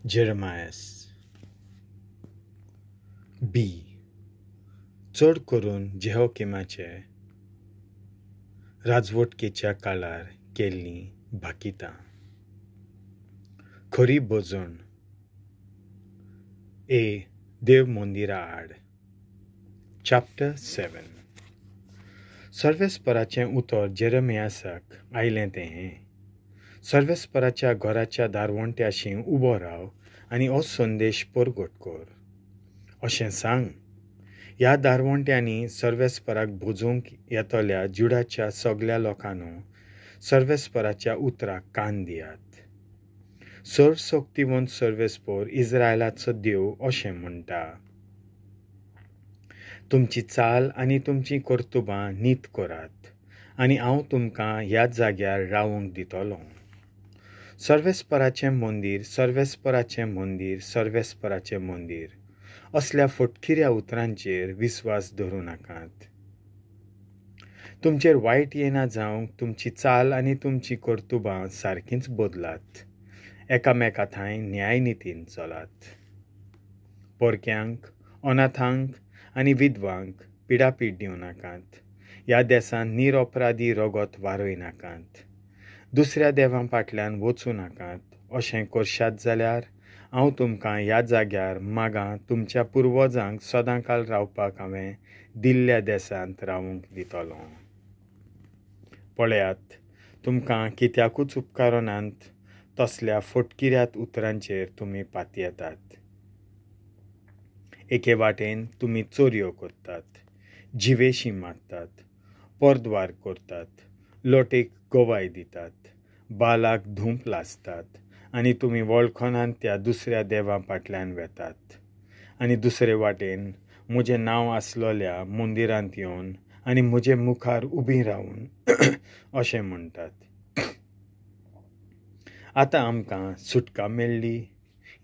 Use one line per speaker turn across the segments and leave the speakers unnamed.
जेरमायस. बी. चड करून जेहोकिमाचे राजवटकेच्या काळार केल्लीं भाकितां. खरी भजण. ए. देव मंदिरा आड. चॅप्टर 7. सर्वेस्पराचें उतर जेरमियासाक आयलें तें हें. सर्वेस्पराच्या घराच्या दारवंट्याशी उबो राव आनी हो संदेश परगट कर. अशें सांग, ह्या दारवंट्यांनी सर्वेस्पराक भजूंक येतल्या जुडाच्या सगल्या लोकांनो सर्वेस्पराच्या उतराक कान दियात. सर्वशक्तिवंत सर्वेस्पर इस्रायलाचो देव अशें म्हणटा, तुमची चाल आनी तुमचीं कर्तुबां नीत करात आनी हांव तुमकां ह्या जाग्यार रावूंक दितलो. सर्वेस्पराचें मंदीर, सर्वेस्पराचें मंदीर, सर्वेस्पराचें मंदीर असल्या फटकिऱ्या उतरांचेर विस्वास धरूं नाकात. तुमचेर वायट येना जावंक तुमची चाल आनी तुमचीं कर्तुबां सारकींच बदलात. एकामेका थंय न्यायनितीन चलात. परक्यांक, अनाथांक आनी विधवांक पिडापीड दिवं नाकात. ह्या देशांत निरपराधी रगत वारय नाकात. दुसऱ्या देवां फाटल्यान वचूं नाकात. अशें करशात जाल्यार हांव तुमकां ह्या जाग्यार मागां तुमच्या पुर्वजांक सदांकाल रावपाक हांवें दिल्ल्या देशांत रावूंक दितलो. पळयात, तुमकां कित्याकूच उपकारनात तसल्या फटकिऱ्यात उतरांचेर तुमी पातयेतात. एके वाटेन तुमी चोरयो करतात, जिवेशी मारतात, परद्वार करतात, लोटेक गवाय दितात, बालाक धूंप लासतात आनी तुमी वळखनात त्या दुसऱ्या देवा फाटल्यान वेतात. आनी दुसरे वाटेन म्हजें नांव आसलेल्या मंदिरांत येवन आनी म्हजे मुखार उबी रावन अशें म्हणटात, आतां आमकां सुटका मेळ्ळी.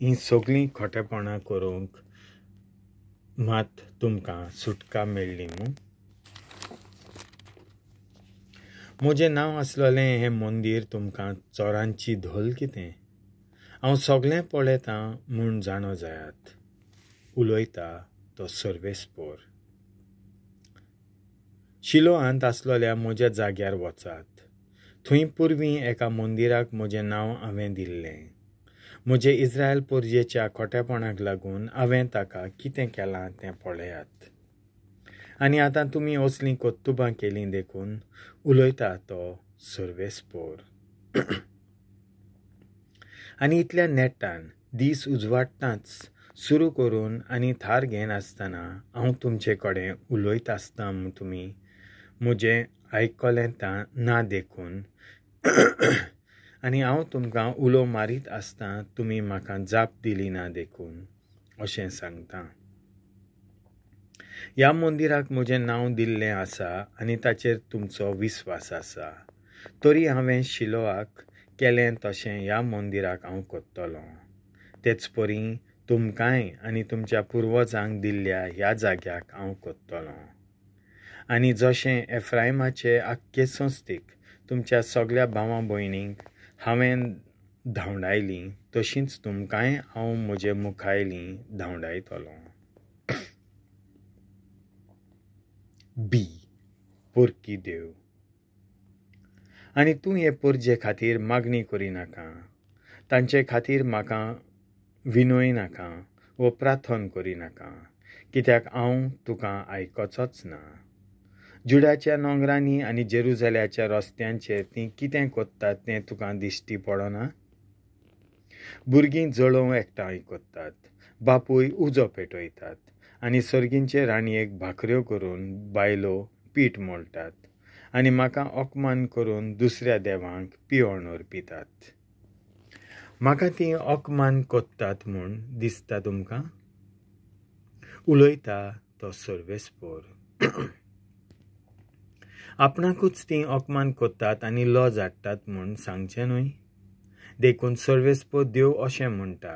हीं सगळीं खोटेपणां करूंक मात तुमकां सुटका मेळ्ळी मूं? म्हजें नांव आसलेलें हें मंदीर तुमकां चोरांची धोल कितें? हांव सगळें पळयतां म्हूण जाणो जायात. उलयता तो सर्वेस्पर. शिलोहांत आसलेल्या म्हज्या जाग्यार वचात. थंय पुर्वी एका मंदिराक म्हजें नांव हांवें दिल्लें. म्हजे इस्रायल पोरजेच्या खोटेपणाक लागून हांवें ताका कितें केलां तें पळयात. आनी आतां तुमी असलीं कर्तुबां केलीं देखून उलयता तो सर्वेस्पर. आनी इतल्या नेटान दीस उजवाडटांच सुरू करून आनी थार घेनासतना हांव तुमचे कडेन उलयत आसता म्हूण तुमी म्हजें आयकलें ना देखून आनी हांव तुमकां उलो मारीत आसता तुमी म्हाका जाप दिली ना देखून अशें सांगता. ह्या मंदिराक म्हजें नांव दिल्लें आसा आनी ताचेर तुमचो विस्वास आसा, तरी हांवें शिलोआक केलें तशें ह्या मंदिराक हांव करतलों. तेच परी तुमकांय आनी तुमच्या पुर्वजांक दिल्ल्या ह्या जाग्याक हांव करतलों. आनी जशें एफ्रायमाचे आख्खे संस्थेक तुमच्या सगल्या भावां भयणींक हांवें धांवडायलीं तशींच तुमकांय हांव म्हजे मुखायलीं धांवडायतलों. बी. पोरकी देव. आनी तूं हे पोरजे खातीर मागणी करिनाका, तांचे खातीर म्हाका विनय नाका वो प्रार्थन करिनाका, कित्याक हांव तुका आयकचोच ना. जुडाच्या नोंगरांनी आनी जेरुजाल्याच्या रस्त्यांचेर तीं कितें करतात तें तुका दिश्टी पडना? भुरगीं जळोव एकठांय करतात, बापूय उजो पेटयतात आनी सर्गींचे राणयेक भाकऱ्यो करून बायलो पीठ मोडटात आनी म्हाका अपमान करून दुसऱ्या देवांक पिवण अर्पितात. म्हाका तीं अपमान करतात म्हूण दिसता तुमकां? उलयता तो सर्वेस्पर. आपणाकूच तीं अपमान करतात आनी लज हाडटात म्हूण सांगचें न्हय? देखून सर्वेस्पर देव अशें म्हणटा,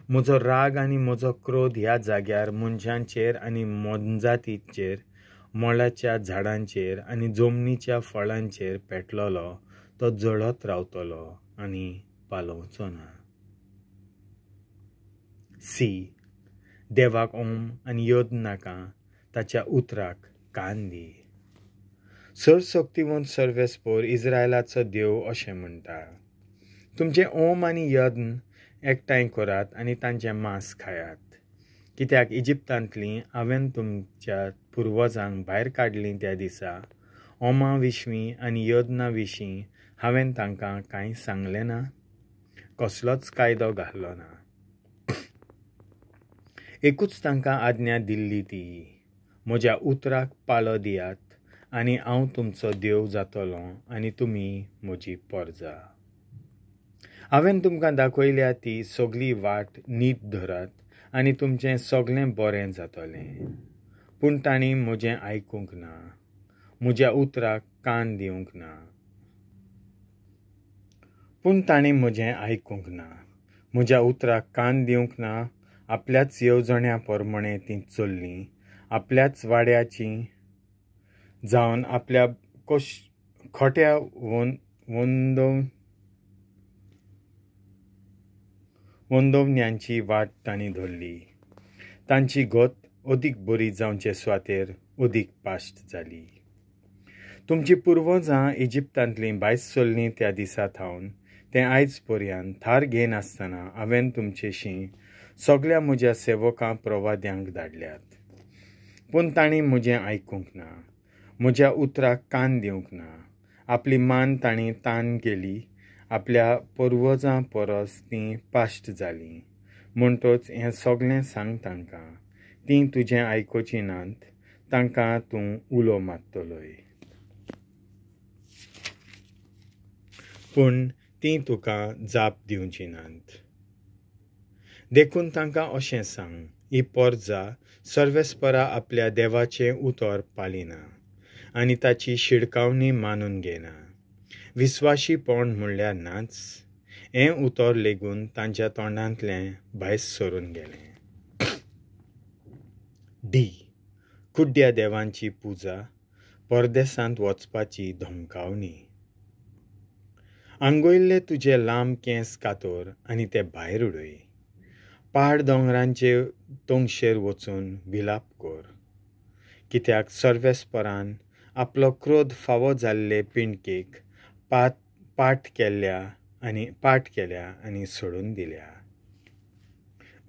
म्हजो राग आनी म्हजो क्रोध ह्या जाग्यार मनशांचेर आनी मोनजातीचेर, मोळाच्या झाडांचेर आनी जमनीच्या फळांचेर पेटलोलो तो जळत रावतलो आनी पालोवचो ना. सी. देवाक ओम आनी यज्ञ नाका, ताच्या उतराक कान दी. सर्वशक्तिवंत सर्वेस्पोर इस्रायलाचो देव अशें म्हणटा, तुमचें ओम आनी यज्ञ एकठांय करात आनी तांचें मांस खायात. कित्याक इजिप्तांतलीं हांवें तुमच्या पुर्वजांक भायर काडलीं त्या दिसा ओमा विशीं आनी यज्ञा विशीं हांवें तांकां कांय सांगलें ना, कसलोच कायदो घालो ना. एकूच तांकां आज्ञा दिल्ली ती, म्हज्या उतराक पाळो दियात आनी हांव तुमचो देव जातलो आनी तुमी म्हजी परजा. हांवें तुमकां दाखयल्या ती सगली वाट नीट धरात आनी तुमचें सगलें बरें जातलें. पूण तांणी म्हजें आयकूंक ना, म्हज्या उतराक कान दिवंक ना. पूण तांणी म्हजें आयकूंक ना, म्हज्या उतराक कान दिवंक ना. आपल्याच येवजण्या प्रमाणें तीं चल्लीं, आपल्याच वाड्याची जावन आपल्या खोट्या वंदवण्यांची वाट तांणी धरली. तांची गत अदीक बरी जावचे सुवातेर अदीक पाश्ट जाली. तुमची पुर्वजां इजिप्तांतलीं भायर सरलीं त्या दिसा थावन तें आयज पर्यंत थार घेयनासतना हांवें तुमचेशी सगल्या म्हज्या सेवकां प्रवाद्यांक धाडल्यात. पूण तांणी म्हजें आयकूंक ना, म्हज्या उतराक कान दिवंक ना. आपली मान तांणी तान केली, आपल्या पुर्वजां परस तीं पाश्ट जालीं. म्हणटच हें सगलें सांग तांकां, तीं तुजें आयकुचीं नात, तांकां तूं उलो मारतलोय, पूण तीं तुका जाप दिवची नात. देखून तांकां अशें सांग, ही परजा सर्वेस्परा आपल्या देवाचें उतर पालिना आनी ताची शिडकावणी मानून घेना. विस्वाशीपण म्हणल्यार नाच, हें उतर लेगून तांच्या तोंडांतलें भायर सरून गेलें. डी. कुड्ड्या देवांची पुजा, परदेसांत वचपाची धमकावणी. आंगयल्ले तुजे लांब केंस कातर आनी ते भायर उडय. पाड दोंगरांचे तोंगशेर वचून विलाप कर. कित्याक सर्वेस्परान आपलो क्रोध फावो जाल्ले पिंडकेक पाठ केल्या आनी सोडून दिल्या.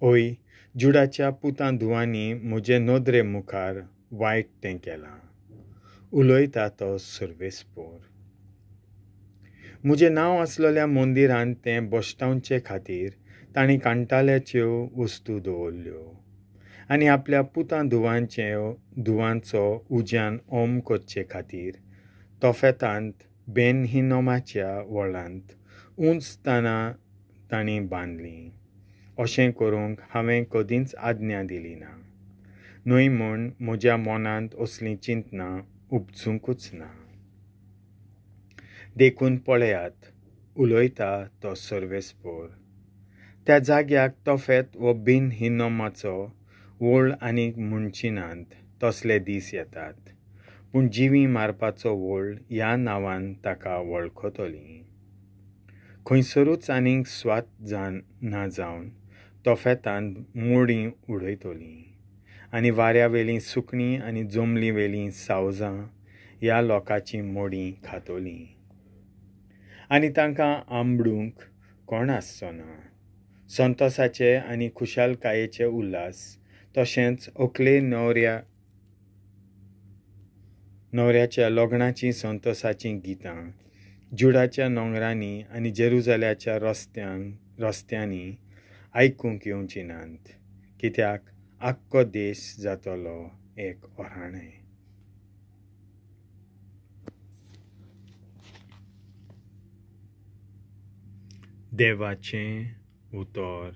ओय जुडाच्या पुतां धुवांनी म्हजे नदरे मुखार वायट तें केलां, उलयता तो सर्वेस्पोर. म्हजें नांव आसलेल्या मंदिरांत तें बश्टावचे खातीर तांणी कांटाळ्याच्यो वस्तू दवरल्यो आनी आपल्या पुतां धुवांचो उज्यान ओम करचे खातीर तोफेतांत बेन हिनोमाच्या व्हळांत उंच ताणां तांणी बांदलीं. अशें करूंक हांवें कदींच आज्ञा दिली ना, न्हय म्हूण म्हज्या मनांत असलीं चिंतनां उपजुंकूच ना. देखून पळयात, उलयता तो सर्वेस्पोर, त्या जाग्याक तोफेत वो बिन हिनोमाचो वोळ आनीक म्हणची नात तसले दीस येतात, पूण जिवी मारपाचो वोळ ह्या नांवान ताका वळखतली. खंयसरूच आनीक स्वात ना जावन तोफेतांत मोडीं उडयतलीं आनी वाऱ्यावेलीं सुकणीं आनी जमलीवेलीं सावजां ह्या लोकांचीं मोडीं खातलीं आनी तांकां आंबडूंक कोण आसचो ना. संतोसाचे आनी खुशालकायेचे उल्हास तशेंच ओकले न्हवऱ्याच्या लग्नाचीं संतोसाचीं गितां जुडाच्या नोंगरांनी आनी जेरुजाल्याच्या रस्त्यांनी आयकूंक येवचीं नात, कित्याक आख्खो देश जातलो एक ओराणें. देवाचें उतर